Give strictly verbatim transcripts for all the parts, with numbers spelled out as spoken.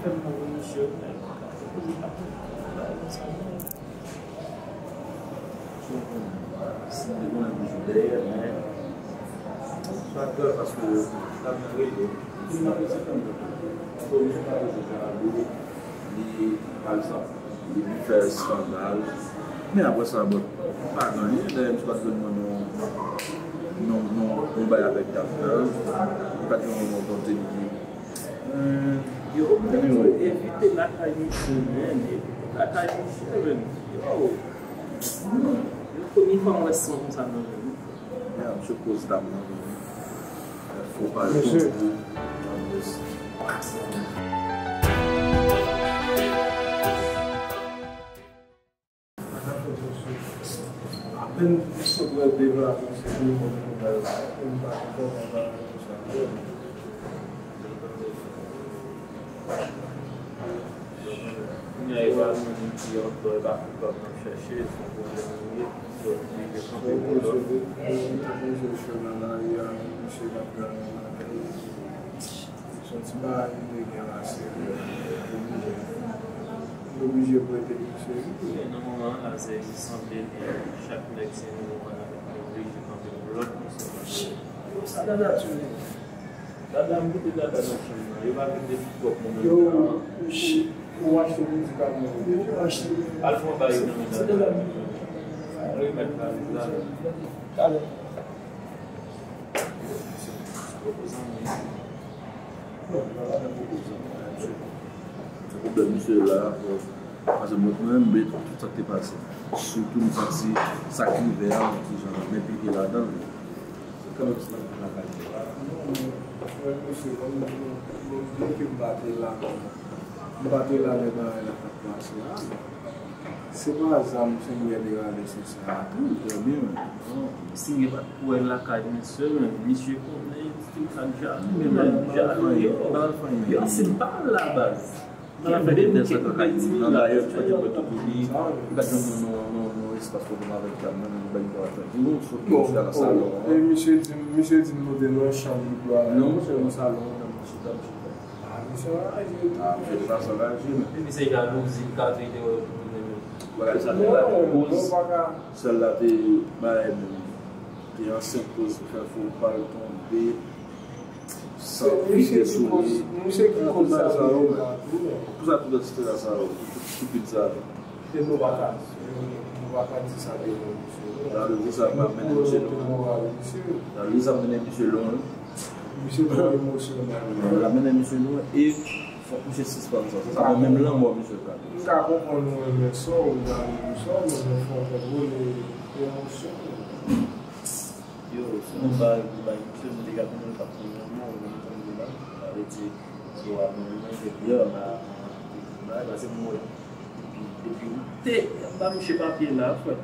Fè m pale misye, men, li pa konn bagay konsa, non. Si m te konnen toujou dèyè, men se pa grav, paske sa m rele, se pa se fanm nan. Paske misye pa bezwen fè abou, li, pa egzanp, li vin fè eskandal. Men apre sa, bon, m pa gen anyen, dayè, misye pa t jwenn mwen non, non, non, non bagay avèk Daphnal, li pa t jwenn mwen non kote li. Hmm, yo, men yo evite lakay misye, men, evite lakay misye, men, yo. Yo, premye fwa m wè san konsa nan men. Ya, misye koz dam nan, men. Fò pa yo. Mesye. Apèn sot wè de vla pou se de moun pou bay la. Mwen pa konprann bagay konsa. Kounye a, e pa moun ki ankò, e pa koupab n ap chèche, se yon pwoblèm nou ye. Donk, li te kanpe pou lòt. Misye fè nan lari a, misye t ap gade nan lakay. Se yon ti bagay ki te gen la, serye. Oblije. Oblije prete misye. Men nan moman an la, se, li sanble li, chak nèg se yon moun, li oblije kanpe pou lòt, li se yon moun. Yo, sa Dada tou ye. Dada, m kite Dada nan chanm nan. Yo pa vin depi twòp moman. Yo, ou achte medikaman yo. Yo achte. Al fè yon bagay nan men Dada. Remèt valiz la. Talè. Poko zanmi. Non, pa gen poko zanmi. Se pwoblèm misye la. Paske mwen menm, m bliye tout sa k te pase. Sitou m santi sa k rive a, yon ti jan m enplike ladan l. Se kanmenm sa k lakay mwen la. Non, men, frè, mesye, kòm m di nou, m bliye ke m pa te la non. M pa te la lè bagay la t ap pase a. Se pa zam Senyè te rale se sa a tou. Trè byen. Non, Senyè pa t pou wè lakay misye, men misye konnen ti sa dja, men dja, yo, yo, se pa la baz. Nan afè de tèt sa kaka li nan dayè, li pa t janm wè tout li, li pa t janm wè non, non, non, espas pwoblèm avèk dam nan, li bay li pa t di nou, sot misye al nan salon an. E misye di, misye di nou te nan chanm li pral. Non, monchè, nan salon an, nan chita, chita. Ah, misye anraje. Ah, misye te pa anraje, men. Epi se jalouzi, li ka di te wè pou tounen menm. Bagay sa te la koz. Sèl la te bay, te ansent koz fè fo pa l tonbe. San fide sou li. Misye ki koz sa yo, men. Pou sa tout lòt istwa sa yo, tout estipid sa yo. E nou pa ka, nou pa ka di sa devan misye. Jalouzi sa pa mennen misye lwen. Jalouzi sa mennen misye lwen. Misye twò emosyonèl. L ap mennen misye lwen e fòk misye sispann sa. Se sa, menm lanmò misye ka. M ka konprann ou renmen sa w, ou renmen sa w, men fò w kontwole emosyon w. Yo, se yon bagay pou bay misye, mwen deja konnen l p ap pran yon non, mwen konn deja. Sa vle di, se w ap mwen manje, byen, mwen ap manje, bagay, paske mwen, depi, depi ou te ba misye papye la, frè,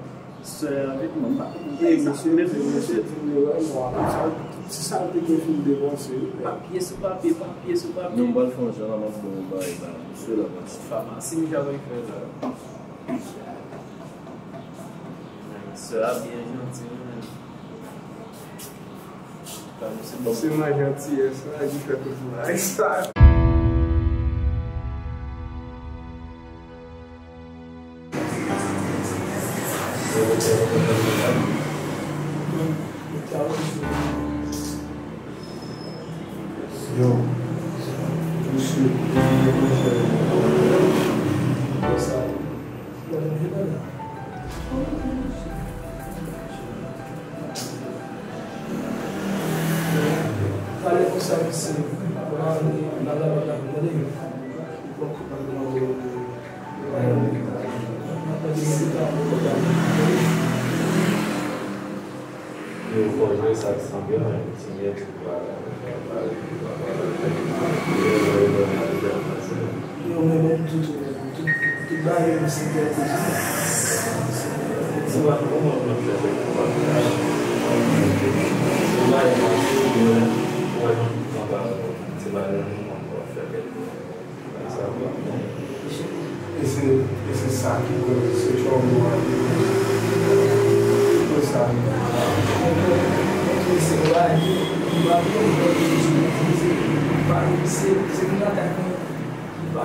sè avèk mwen, m pa konprann sa. Mesye, mesye di m yo wè nwa, sa, ti sa l te gen fin depanse, wi, men. Papye sou papye, papye sou papye. Non, m pral fè yon jan la, m ap ba w bagay la, misye la, paske famasi m jan fè la. Sè a byen janti, wi, men. Se nan jantiyès la ki fè tout bagay sa. Yo, misye, Pale konsa, mesye. Yo fò jwe sa ki sanble, men Senyè Dye pa, pa, pa, pa, pa, yo menm tout, tout, tout bagay yo se pèdi. Se pa kòman w ap fè fè konba. Se pa yon wè, wè, se pa yon wè, se pa yon wè, se pa yon wè. E se, e se sa ki koz se tchòbo a ki koz sa. Se, se, se, se, se,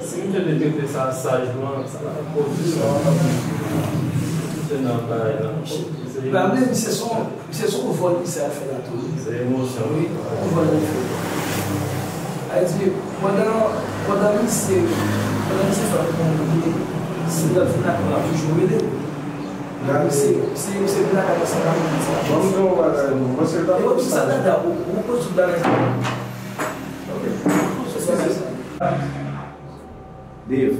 Si misye te trete sa sajman, sa pa t ap koz sa. Misye nan bagay la. Misye se emosyon. Misye se yon vòl misye al fè la tou wi. Se emosyon. Wi, yon vòl li fè. Sa vle di, pandan, pandan misye, pandan misye fè yon moun bliye, si l ap vin lakay la, l ap toujou rele. Misye, misye, misye vin lakay la san l ap vin sa. Ban m di yon bagay non, mwen se ta. E w ap di sa dada, ou, ou poze tout bagay sa. Ok. Ou poze tout bagay sa. Dave.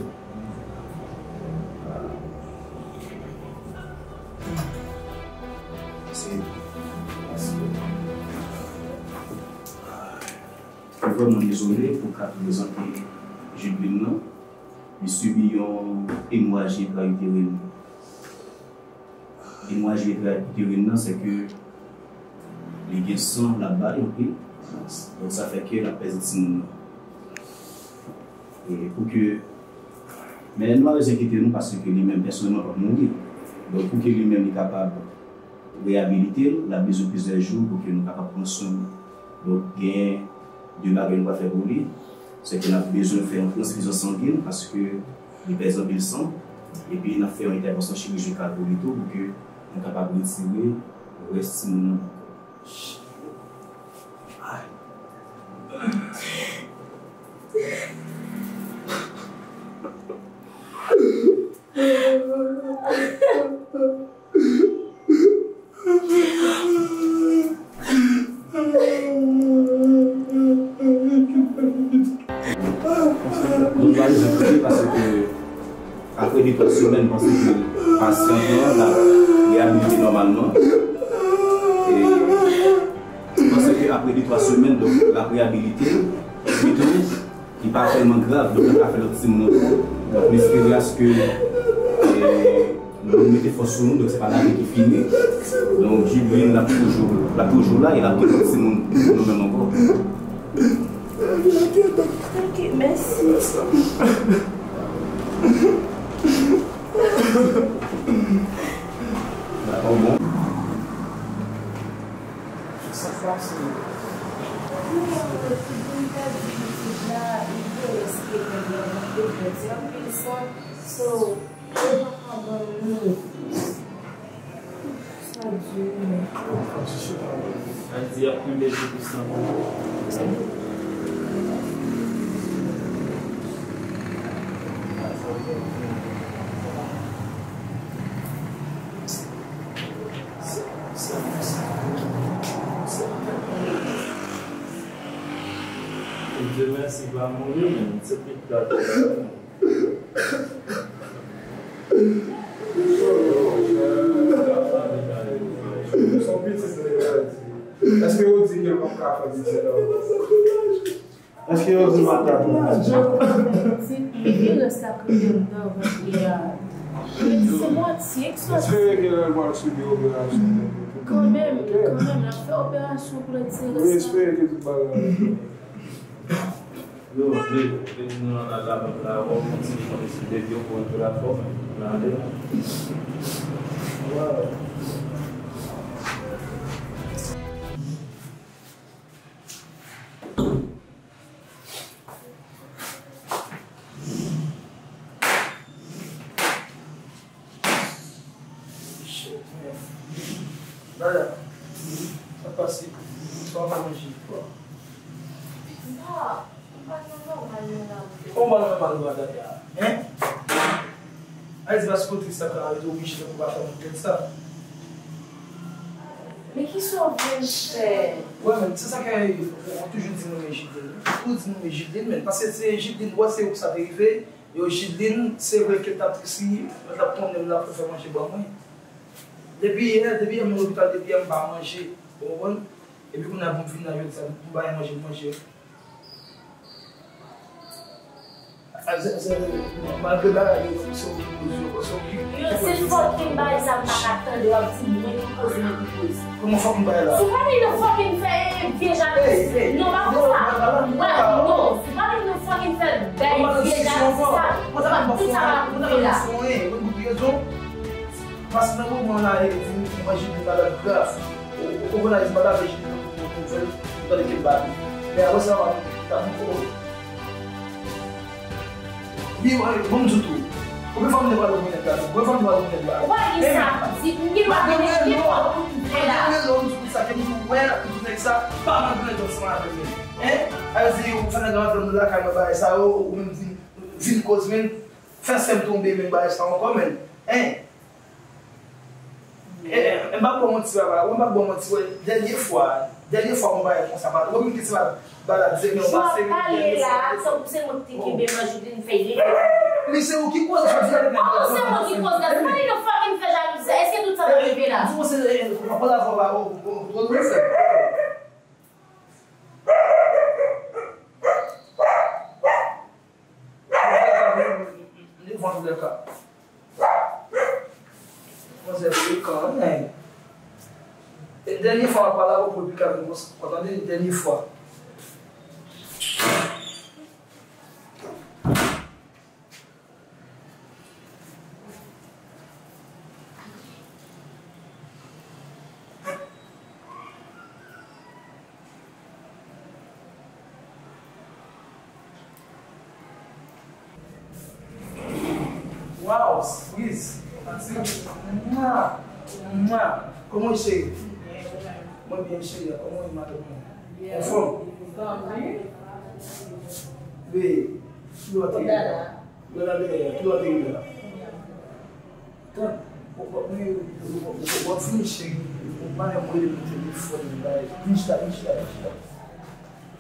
Se, mwen vrèman dezole pou ka prezante Judeline nan. Li sibi yon emoraj entrawiteren. Emoraj entrawiteren nan, se ke li gen san l ap bay anpil. Donk, sa fè ke l ap pèdi timoun nan. E pou ke, men nou pa bezwen enkyete nou paske li menm pèsonèlman p ap mouri. Donk, pou ke li menm li kapab reyabilite l, l ap bezwen plizyè jou pou ke nou kapab pran swen li. Donk, gen de bagay nou pral fè pou li, se ke n ap bezwen fè yon transfizyon sangen paske li pèdi anpil san, epi n ap fè yon entèvansyon chirijikal pou li tou pou ke nou kapab retire rès timoun nan nan kò l. Nou pa bezwen kriye paske apre de twa semèn, m panse ke pasyan an ap reyabilite nòmalman. E m panse ke apre de twa semèn, donk, l ap reyabilite. Epitou, li pa tèlman grav, donk, nou ka fè lòt timoun ankò. Donk, nou espere aske, e, nou mete fòs sou nou, donk, se pa lavi ki fini. Donk, Judeline, l ap toujou, l ap toujou la, e l ap gen lòt timoun pou nou menm ankò. Ok, mèsi. Dakò, bon. Sa k pase? Kounye a, mwen tout moun pèdi pitit la, li vle rèske nèg la, mwen te pèdi anpil san, so, yo pa ka ban nou. Sa di wi, men. Ayiti ap kenbe jipis lan pou nou. Dye mèsi, pa mouri, men se pit gate la. Èske yo di ke l p ap ka fè pitit la? Èske yo di matant ou? Li gen rès la k rete anndan vant li a. Li di se mwatye k soti. Espere ke lè l pral sibi operasyon. Kanmenm, kanmenm, l ap fè operasyon pou l retire rès la. Wi, espere ke tout bagay. Yo, vle, vle di nou ann al labank la, w ap kontinye konte sou Dave yo pou rantre la fò, n ale. Waw. Dada, sa pase? Sa w pa manje? Non, ou pa nan nòmal menm la. Ou pa nan nòmal ou a, Dada? Hein? Ay, se paske w tris sa ka rive oblije tankou pa fè moun tèt sa. Men kisa w vle m fè? Wè, men se sa k rive. Ou toujou di nou men Judeline. Ou di nou men Judeline, men. Paske se Judeline, wè, se ou ki sa te rive. Yo, Judeline, se vre ke l t ap tris li, men l t ap konnen m, l ap fè manje ban mwen. Depi yè, depi yè m nan lopital, depi yè m pa manje. Ou konprann? Epi kounye a pou m vin la jodi sa, m pa gen manje pou manje. A, se, se, malgre bagay yo, se ou ki koze yo, se ou ki, ki koze yo. Yo, se fucking bagay sa m pa ka tande, w ap di mwen ki koze, mwen ki koze. Kòman fucking bagay la? Sou pa vin nan fucking fè vye jalouzi. Hey, hey, non, pa fè sa. Non, non, sou pa vin nan fucking fè bèl vye jalouzi sa. Tout sa pa pou la. Paske nan moman la, e, di m, mwen jete malad grav. Ou, ou, ou konn al di malad, jete pou, pou, pou fè l, pou tande ke l ba li. Men apre sa, w ap, w ap, Li, bon, m di w tou. Konbyen fwa m te pale pou nèg la tou? Konbyen fwa m te pale pou nèg la? Ou pa gen sa pou di, m gen dwa gen, m gen dwa pou m fè la. Malgre lè w di sa, ke m di w, wè, m di nèg sa, pa malgre lè w ansanm avè m. Hein? A di, ou fè nèg la rantre nan lakay mwen, bagay sa yo, ou menm vin, vin koz, men, fè sè m tonbe, men, bagay sa ankò, men. Hein? E, e, m p ap ba w manti, papa. Ou m p ap ba w manti, wè. Dènye fwa, dènye fwa mwen bagay konsa, pa, ou menm ki se pa, pa la di, men w pase, men dènye fwa. Jan w ap pale la, tankou se mwen ki te kenbe manjouline fè ye. Men se ou ki koz, jodi a. Kòman se mwen ki koz la? Se pa li nan fucking fè jalouzi. Èske tout sa t ap rive la? Di mwen se, e, papa la, papa, o, o, o, o, o, fè. Devan tou lè ka. Manzè frekan, wi, nèg. E dènye fwa m ap pale avè w pou pika vin konsa ankò, tande, dènye fwa. Waw, sipriz! Mwa! Mwa! Kòman w ye, cheri? Mwen byen, cheri. Kòman w ye, madanm mwen? Anfòm? Bebe, kilè w te ye la? Kilè w te ye la? Tan, w ap vini, cheri. Ou pa renmen mwen rele nan telefòn, bay. Vin chita, vin chita, vin chita.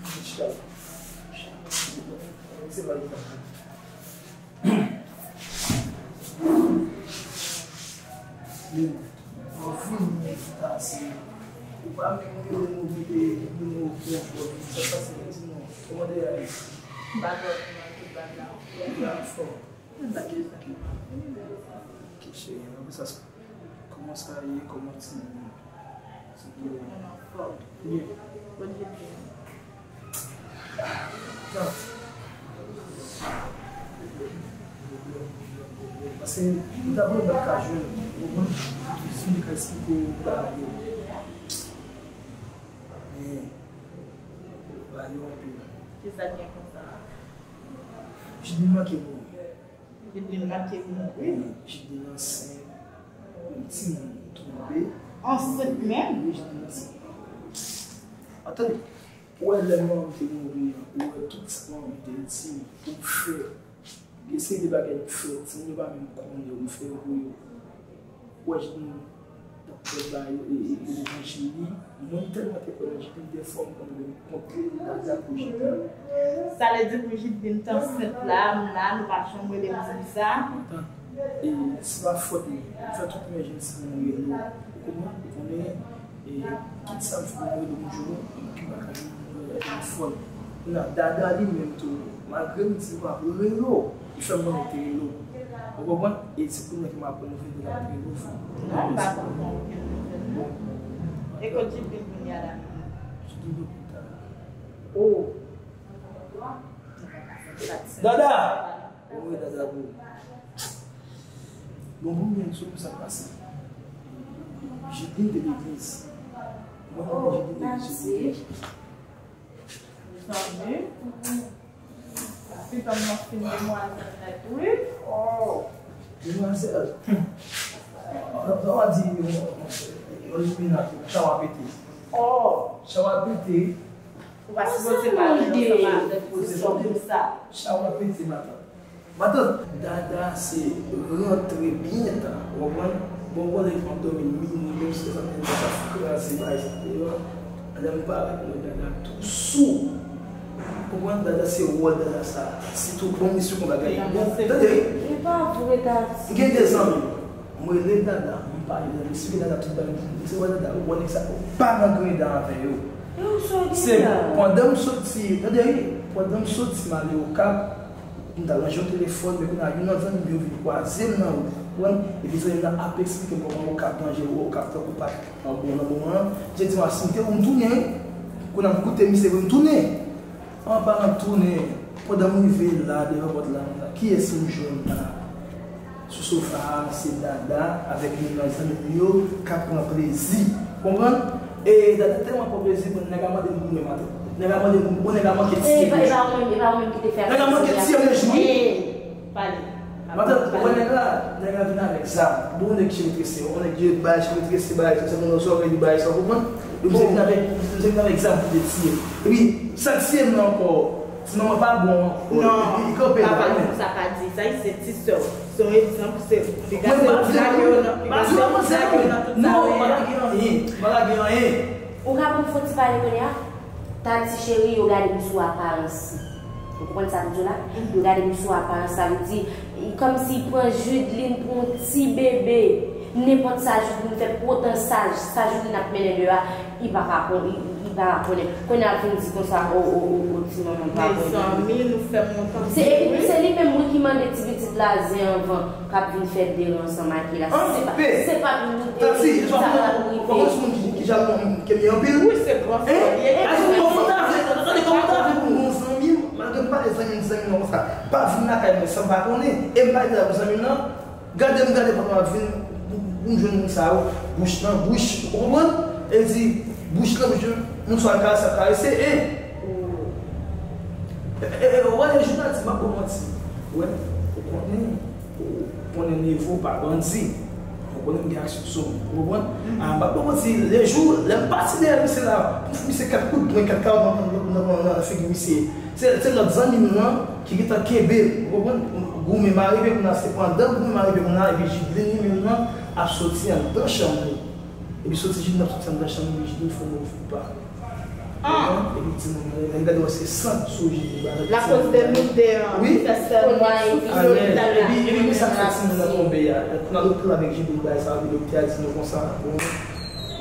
Vin chita. Se pa li. Men, w ap vini, chita, se, ou pa menm rele mwen, mete nimewo w pou w fè sa, se di non. Kòman w te ye? Ba lòt nan tout bagay. Bagay fò. Bagay fò. Ok, cheri, apre sa, kòman sa ye? Kòman timoun yo? Timoun yo anfòm. Byen. Bondye beni. Paske nou ta vle bat ka jwenn, ou konprann? Si nou ka eksplike w bagay yo. Men, bagay yo anpil. Kisa k gen konsa? Jidlin manke mouri. Jidlin manke mouri. Wi, Jidlin ansent. Yon timoun tonbe. Ansent menm? Wi, Jidlin ansent. Antann, ou wè lè manman m te mouri an, ou wè tout sa manman m te di m pou m fè. Gen seri de bagay m fè, timoun yo pa menm konnen, m fè yo pou yo. Ou wè Jidlin t ap fè bay, e, e, e, levanjil li. Mwen tèlman te kwè nan Jidlin, dèfwa m konn leve m kont Dada pou Jidlin. Sa vle di pou Jidlin t ansent la, m la, nou pa janm rele m di m sa. Antann, e, se pa fòt li. M fè tout imèjensi pou mwen rele w. Ou konprann? Ou konnen, e, kit sa m fè pou mwen rele w yon jou, m ki pa ka jwenn mwen rele telefòn. Kounye a, Dada li menm tou, malgre m di l pa pou l rele w, li fè m konnen l te rele w. Ou konprann? E se kounye a ke m aprann vre ke l ap rele w. Non, m pa konn okenn nouvèl, non. E kot Jidlin kounye a la menm? Jidlin lopital. Oh. Dada! Wi, Dada, bon. Bon, pou mwen, sou sa k pase. Jidlin te legliz. Mwen, mwen, Jidlin te legliz. Mezanmi. Pitit mwen fin demwazèl nèt, wi. Oh. Demwazèl. Sa w a di, yon, yon liminat, chawa pete. Oh. Chawa pete. Ou pa sipoze pale ansanm avèk pozisyon konsa. Chawa pete, matant. Matant, Dada se rantre byen ta, w konprann? Bon, bon, lè m ap dòmi, minui, menm si te fè m ta kraze bay sa deyò. Lè m parèt, m wè Dada tou sou. Ou konprann? Dada se wòl Dada sa. Sitou, bon, misye kon bagay. Tande. E pa vre, Dada. M gen de zanmi. M rele Dada, m Pale, zanmi, si gen dada tout bagay, se wè dada, ou wè nèg sa, ou pa nan grenn dan avè yo. Se pandan m soti, tande wi, pandan m soti m ale Okap, m t al ranje yon telefòn, men kounye a, youn nan zanmi m yo vin kwaze m nan wout, ou konprann? Epi zanmi m nan ap eksplike m kòman Okap danjere, Okap tankou pa t an bon nan moman an. Li di m, "A, si m te ou, m tounen wi." Kounye a m koute misye vre, m tounen. An palan tounen, pandan m rive la, devan pòt la, kiyès m jwenn la? Sou sofa a, se Dada avèk youn nan zanmi m yo k ap pran plezi. Konprann? E Dada tèlman pran plezi, bon, nèg la mande m goumen maten. Nèg la mande m, bon, nèg la manke tiye. E pa, e pa ou menm, e pa ou menm ki te fè aksyon a? Nèg la manke tiye m nan jou. Pale. Maten, ou wè nèg la, nèg la vin avèk zam. Bon, nèg cheve trese, yon nèg ki bay cheve trese, bay sa, sa, nan zòrèy li, bay sa, ou konprann? Epi se vin avèk, se vin avèk zam pou te tiye. Epi, sa k tiye m nan ankò, ti manman pa bon an, li kanpe la, pa di sa, pa di sa, se ti sè w. Se yon egzanp, se piga sè w, lage yo nan, piga sè w, lage yo nan tout sa w ye a. Non, m pa lage anyen, m pa lage anyen. Ou ka ban m fon ti pale kounye a? Tati cheri, yo gade m sou aparans. Ou konprann sa m di w la? Yo gade m sou aparans, sa vle di, kòmsi pran Judeline pou yon ti bebe. Nenpòt sa Judeline fè, potan sa, sa Judeline ap mennen deyò a, li pa ka kon, li, li pa ka konnen. Kounye a ap vin di konsa, o, o, o, o, ti manman pa konnen. Mezanmi, nou fè m yon tankou. Se, epi tou, se li menm, wi, ki mande ti pitit la zen anvan. K ap vin fè dera ansanm ak li la. Si se pa, si se pa pou nou te, sa pa t ap rive. Ou konn moun ki, ki jalou ke m ye anpil? Wi, se gran frè l ye. Kòman ta vle, tande, kòman ta vle pou yon zanmi m, malgre m pa de zanmi m, zanmi m konsa, pa vin lakay mwen san m pa konnen, e m pa de la pou zanmi m nan, gade m gade pandan m ap vin, pou, pou m jwenn moun sa yo, bouch nan bouch, ou konprann? E di, bouch nan bouch, moun sa yo karese, karese, e, e, e, wè, le jou n a di, m ap ba w manti, wè, ou konnen, ou konnen nivo pa bandi. Ou konnen m gen aksyon sou mwen. Ou konprann? A, m ap ba w manti, le jou, lè m pati dèyè misye la, pou m fout misye kat kout pwen, kat kawòt nan, nan, nan, nan, nan figi misye. Se, se lòt zanmi m nan ki gentan kenbe l, ou konprann? Goumen m arive kounye a, se pandan goumen m arive kounye a, epi Judeline li menm nan ap soti anndan chanm li. Epi soti Judeline ap soti anndan chanm li, epi Judeline fè yon mouvman pa. Epi timoun nan, lè m gade wè se san sou Judeline, bagay. Lakoz de nou de an, wi, ki fè sèl mwen sou lopital la. Epi, epi, men sa k fè timoun nan tonbe a. Nan lopital avèk Judeline, bagay sa, epi doktè a di nou konsa, bon,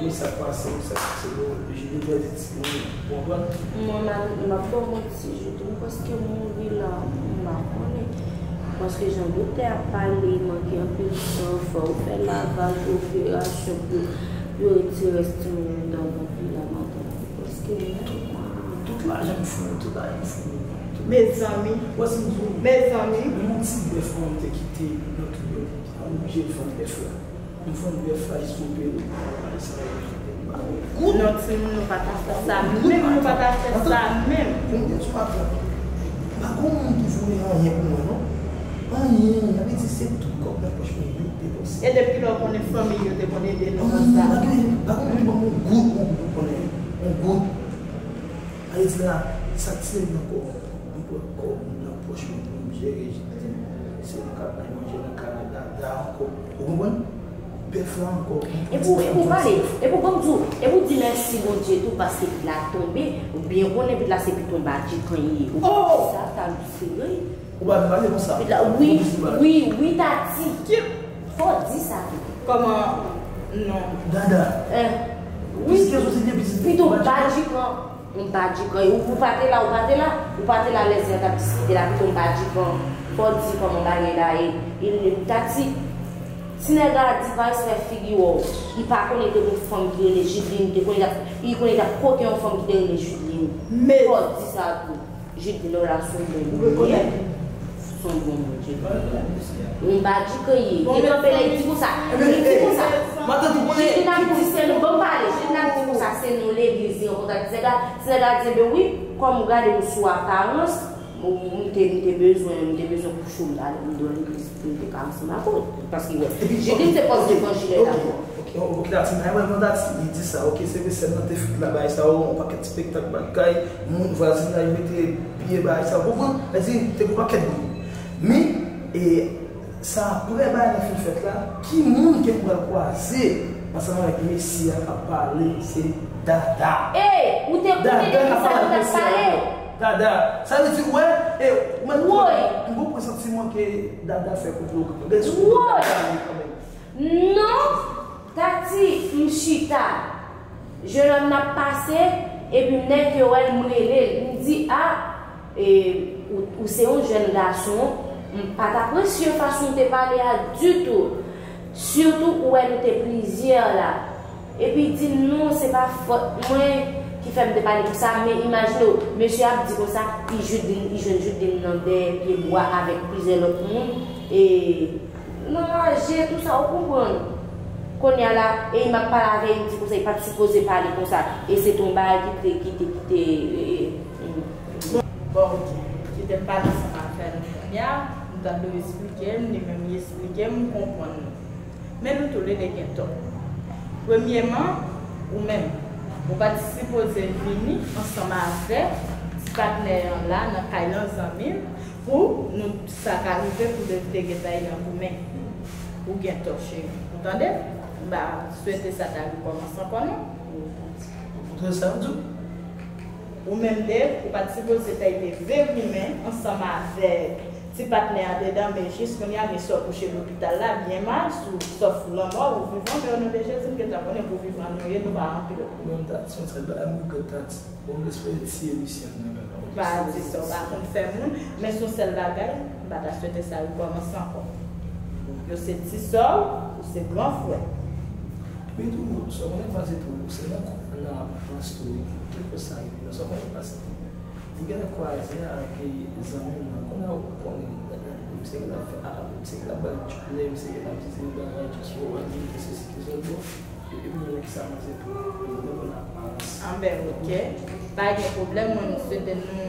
men sa k pase, men sa k pase, bon, Judeline pèdi timoun, ou konprann? Mwen, m ap ba w manti, Judeline, paske mouri la, m pa konnen. Paske jan doktè a pale, manke anpil san, fò yo fè lavaj, operasyon pou yo retire rès timoun nan dan vanp li la, madanm. Paske tout, tout lajan m founi, tout lajan m founi. Mezanmi. Wè si m di w. Mezanmi. Menm yon ti bèf mwen te kite nan tout bèf, m oblije vann bèf la. M vann bèf la jis pou m peye lopital la, e sa yo kite m pa gen goud. Non, timoun, nou pa ta fè sa menm, nou pa ta fè sa menm. Konbyen ti papa? Pa gen moun ki voye anyen pou mwen, non. Anyen, anyen. Sa vle di se tout kòb nan pòch mwen yo depanse. E depi lè w konnen fanmi yo te konn ede nou konsa? Anyen, pa gen, pa gen moun ki ban m yon goud, yon goud, konnen, yon goud. Sa vle di la, sa k tire m nan kò, m pran kòb nan pòch mwen pou m jere, se nou ka bay manje nan kay la, Dada ankò. Ou konprann? Bèf la ankò. Epi w, epi w pale, epi w ban m di w, epi w di mèsi Bondye tou paske pit la tonbe, ou byen konnen pit la se pito badjikan li ye. Ou pa di sa, Tati, se vre. Ou pa di pale konsa. Pit la, wi, wi, wi, Tati. Fò w di sa tou. Kòman non? Dada. Wi. Piske sou se de pitit. Pito badjikan. M pa di kan, ou, ou pa te la, ou pa te la, ou pa te la lè zen an t ap diskite la, pito m pa di kan, fò w di kòman bagay la ye. E, e, Tati, si nèg la di pa respè figi w, li pa konnen te gen yon fanm ki rele Judeline, te konnen t ap, li konnen t ap koke yon fanm ki te rele Judeline. Fò w di sa tou. Judeline la se yon bon moun li ye. Se yon bon moun, Judeline. Yon badjikan li ye. Li kanpe la, li di konsa. Li di konsa. Judeline ap di se nou, ban m pale. Judeline ap di konsa, se nou legliz li rankontre ak ti nèg la. Ti nèg la di, enben wi, kòm ou gade m sou aparans, m, m te, m te bezwen, m te bezwen kouche w, m t ale m dòmi legliz pou m te ka ansanm ak ou. Paske, wè, Judeline se pòs levanjil la. Ok, ok, Tati, nan yon moman Tati, li di sa, ok, se vre sè m nan te fèt la, bagay sa yo, yon pakèt espektak, bagay, moun, vwazinaj, mete pye, bagay sa yo, konprann? Sa di, te gen yon pakèt moun. Men, e, sa apre bagay la fin fèt la, ki moun ke m pral kwaze ansanm avèk mesye a k ap pale, se Dada. Ey, ou te konnen ki sa ou t ap pale? Dada, sa vle di, wè, e, mwen, m gon presantiman ke Dada fè konplo. Gade sou Dada kanmenm. Non! M chita. Jenòm nan ap pase, epi m nèke wè l, m rele l. M di, a, e, ou, ou se yon jèn gason, m pa t apresye fason w te pale a ditou. Sitou ou wè nou te plizyè la. Epi di non, se pa fòt mwen ki fè m te pale konsa, men imajine w, mesye ap di konsa, li Judlin, li jwenn Judlin nan dèyè pye bwa avèk plizyè lòt moun, e nan raje, tou sa, ou konprann. Kounye a la, e m ap pale avè l, li di konsa, li pa t sipoze pale konsa, e se t on bagay ki te, ki te, ki te, e, e, mm. Bon, ok. Kite m pale ansanm avè nou kounye a, m tande w eksplike m, li menm li eksplike m, m konprann nou. Men nou toulede gen tò. Premyeman, ou menm, ou pa t sipoze vini ansanm avèk ti patnè an la nan kay lan, zanmi l, pou nou sa ka rive pou te gentan ale nan goumen. Ou gen tò, cheri. Ou tande? M pa swete sa ta rekòmanse ankò, non. Ou konprann sa m di w? Ou menm, Dave, ou pa t sipoze ta leve goumen ansanm avèk ti patnè andedan, men jis kounye a, mesye w kouche lopital la, byen mal, sou sòf lanmò, ou vivan, men o non de Jezi, m gentan konnen pou vivan nou ye, nou pa anpil. Ou menm, Tati, se yon sèl bagay m regrèt, Tati. Bon, m t espere tiye misye nan men l. Pa di sa, w pa konn fè moun, men se yon sèl bagay, m pa ta swete sa rekòmanse ankò. Yo se ti sè w, ou se gran frè. Epi tou, sa w konnen pase tou, se nan, nan apartman tou, kèlkeswa sa rive, sa w konnen pase tou. Ou genlè kwaze ak zanmi w nan, kounye a ou konnen, misye genlè ap fè, a, misye genlè ap bay tchoune, misye genlè ap di se yon bagay, just for one, se sesi, se sa, bon. Epi mwen ki sa mwen se pou mwen mwen aparans. Anben, ok. Pa gen pwoblèm, mwen, m swete nou.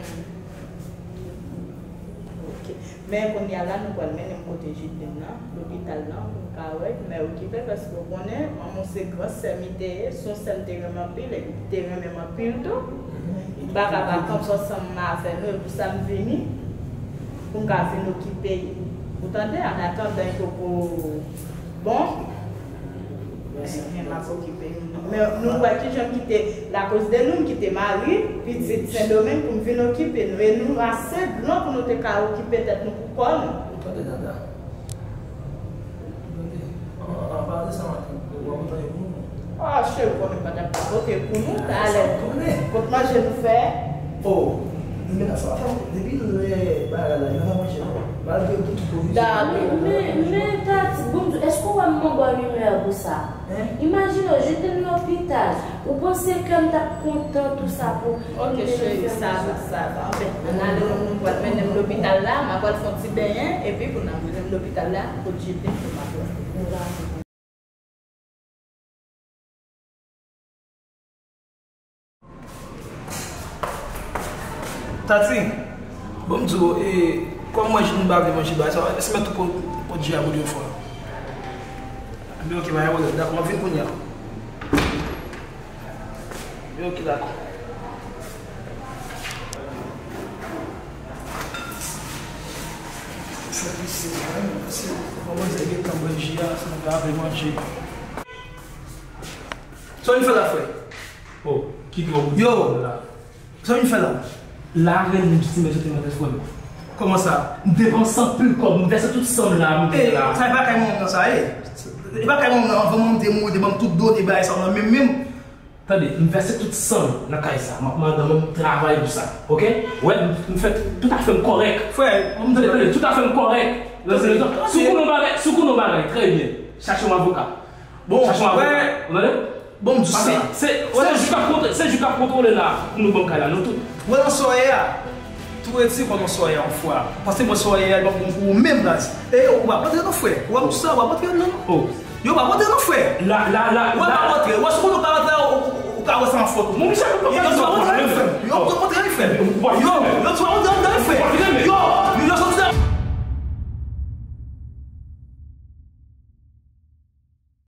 Ok. Men kounye a la, nou pral mennen m kote Jidlin nan, lopital nan, pou m ka wè, mè okipe, paske w konnen, manman w se gran sè m li te ye, se yon sè m te renmen anpil, epi li te renmen m anpil tou. M pa ka pa kanpe ansanm avè nou, e pou sa m vini, pou m ka vin okipe li. Ou tande? An atandan, il faut que Bon. Mèsi. Men m ap okipe m. Men nou wè kijan m kite, lakoz de nou, m kite mari, pitit Sendomeng pou m vin okipe nou. E nou ase gran pou nou te ka okipe tèt nou pou kò nou. Ou tande, Dada? Ou tande? An, an, an, pa de sa maten, ou ap antann pou nou. Ah, cheri, ou konnen m pa t ap pote pou nou, talè. Ou konnen. Kot manje nou fè? Oh, men sa fè depi lè bagay la, yo pa manje non. Malgre tout pwovizyon. Da, men, men, men, Tati, bon, èske w wè m bon bò imè pou sa? Hein? Imajine w, Jidlin lopital. Ou panse kè m t ap kontan tou sa pou. Ok, cheri, sa va, sa va. Anben, ann ale, nou pral mennen m lopital la, m a pral fè yon ti benyen, epi pou n al mennen m lopital la, kot Jidlin pou m ap wè. Tati, bon, m di w, e, kòm mwen, m pa vle manje bagay sa, èske mwen tou pot, pot je a pou de fwa? Ebyen, ok, pa gen pwoblèm. Dakò, m ap vin kounye a. Ebyen, ok, dakò. Sèvis se sa, wi, paske kòman di gentan bwè ji a, sa m pa vle manje. Sa w vin fè la, frè? Oh, ki twò ou yo, la. Sa w vin fè la? La, rèn m ti mèt soti nan tèt frè m. Kòman sa? M depanse anpil kòb, m vèse tout san m la, m te la. Sa e pa kay manman m nan sa ye. E pa kay manman m nan, anvan manman m te mouri, te ban m tout done bagay sa yo nan men m menm. Tande, m vèse tout san m nan kay sa. M ap mande manman m travay pou sa. Ok? Wè, m, m fè tout afè m kòrèk. Frè, m tande, tande, tout afè m kòrèk. Si w konnen yon bagay, si w konnen yon bagay, trè byen. Chache yon avoka. Bon, chache yon avoka. Ou tande? Bon, m di sa. Se, se, se jou k ap kontwole, se jou k ap kontwole la pou nou ban m kay la, nou tout. Wè nan sa w ye a. Tou redi w nan sa w ye a yon fwa. Paske mwen sa w ye a, li p ap bon pou ou menm, baz. E ou p ap rantre non, frè. Ou ap di sa, ou p ap rantre non. Oh. Yo p ap rantre non, frè. La, la, la, ou p ap rantre. Ou wè si w konnen ou ka rantre, ou, ou, ou ka wè sa nan fòt ou. Mon Michel, ou p ap rantre non, frè. Yo p ap rantre non, frè. Yo, yo, yo p ap rantre non, frè. Yo, yo, yo soti